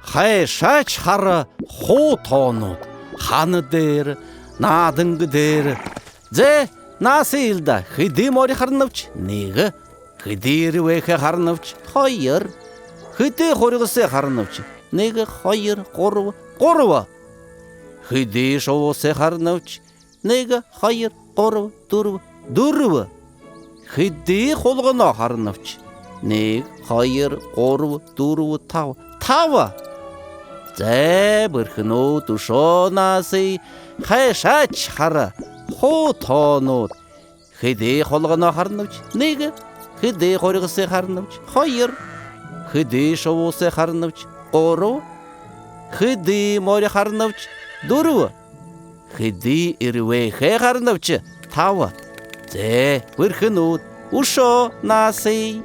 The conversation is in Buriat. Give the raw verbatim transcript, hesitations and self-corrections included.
Хайшааш хара, хуу тоонууд. Хана дээрэ, нааданга дээрэ. Зэ, наасыел даа, хэды мори харанабши? Нэгэ. Хэды эрбээхэй харанабши? Хоёр. Хэды хурьгасай харанабши? Нэгэ, хоёр, гурба. Гурба. Хэды шубуусай харанабши? Нэгэ, хоёр, гурба, дүрбэ. Дүрбэ. Хэды хулганаа харанабши? Нэгэ, хоёр, гурба, дүрбэ, таба. Таба. Зэ, бэрхэнүүд, үшөө наасыел. Хайшааш хара, хуу тоонууд. Хэды хулганаа харанабши? Нэгэ. Хэды хурьгасай харанабши? Хоёр. Хэды шубуусай харанабши? Гурба. Хэды мори харанабши? Дүрбэ. Хэды эрбээхэй харанабши? Таба. Зэ, бэрхэнүүд, үшөө наасыел.